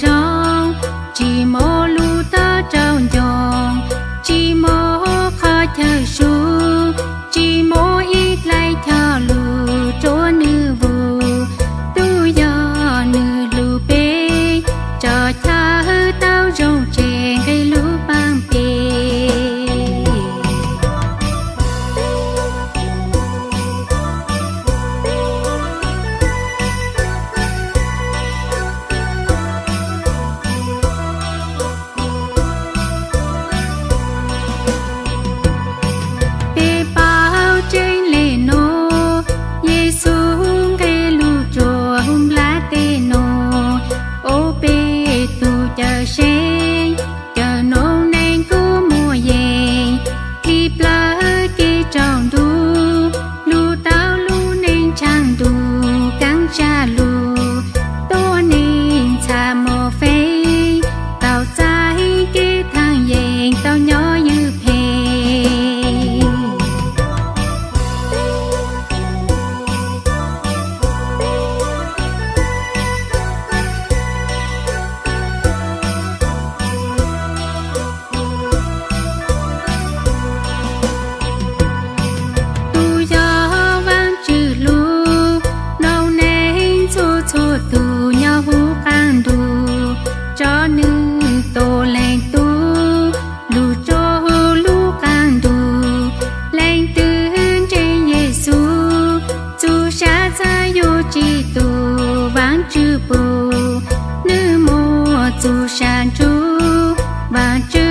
zoo, tsis muaj lub toj rau ncoo, tsis muaj qhov chaw su, tsis muaj ib dlaim choj lug rua nws vus. Tub yog nws hlub peb, tso chaw tau zoo tseg nqe lub paab peb. Peb paub tseeb le nuav, Yexus nqe lug rua huv nplaj teb nuav, ua peb tug cawm seej, cawm noob neej kub muaj yees, dlhi plawg kev tsaus ntuj, lug tau lub neej tshaaj ntuj kaab tsa lug, tuab neeg ntxhab muaj feeb, tau txais kev thaaj yees tau nyob ywj phem. Tub yog Vaajtswv hlub, noob neej txhua txhua tug nyob huv qaab ntuj, tso nwg tug leej tub lug rua huv lub qaab ntuj. Leej twg ntseeg Yexus, txuj sa txhaj yuav tsi tu Vaajtswv pum, nwg muaj txuj sa ntsuj Vaajtswv